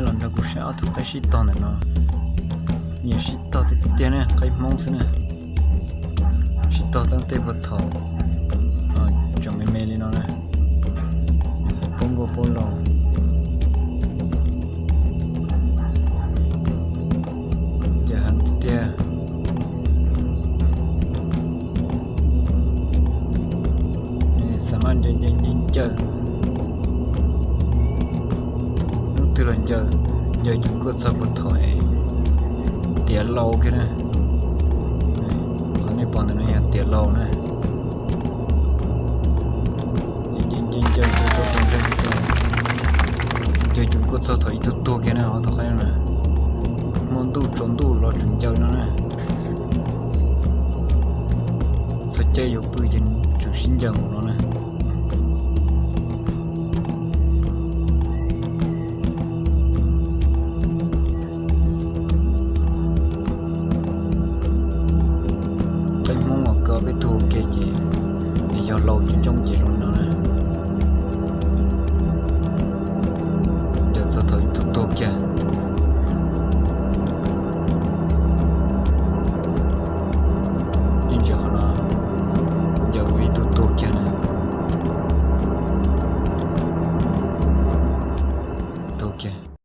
Los nrog kuv saib ob tug qaib sib tog ntawm no. Nyias sib tog tiag tiag ne, qaib Hmoob xwb na. Sib tog teeb tej puag thaum tseem me me li no na. Qhov paub nkuaj paub laus, ces heev tiag tiag. Xav mas ncaws ncaws ncaws ncaws, lub twg los ncaws, ncaws cuag nkuaj txog puag thaum tiav laus kiag na. Qhov nej pom ntawm no yog tiav laus na. Ncaws ncaws ncaws ncaws, ncaws cuag nkuaj txog thaum ib tug tuag kiag na, hov tau qab na. Hmo ntuj tsaus ntuj los tseem ncaws no na. Txog caij yuav pw ces tseem sib ncaws mus no na. Qaib Hmoob uas kaw peb tug ua ke ces yog laus coob coob ces zoo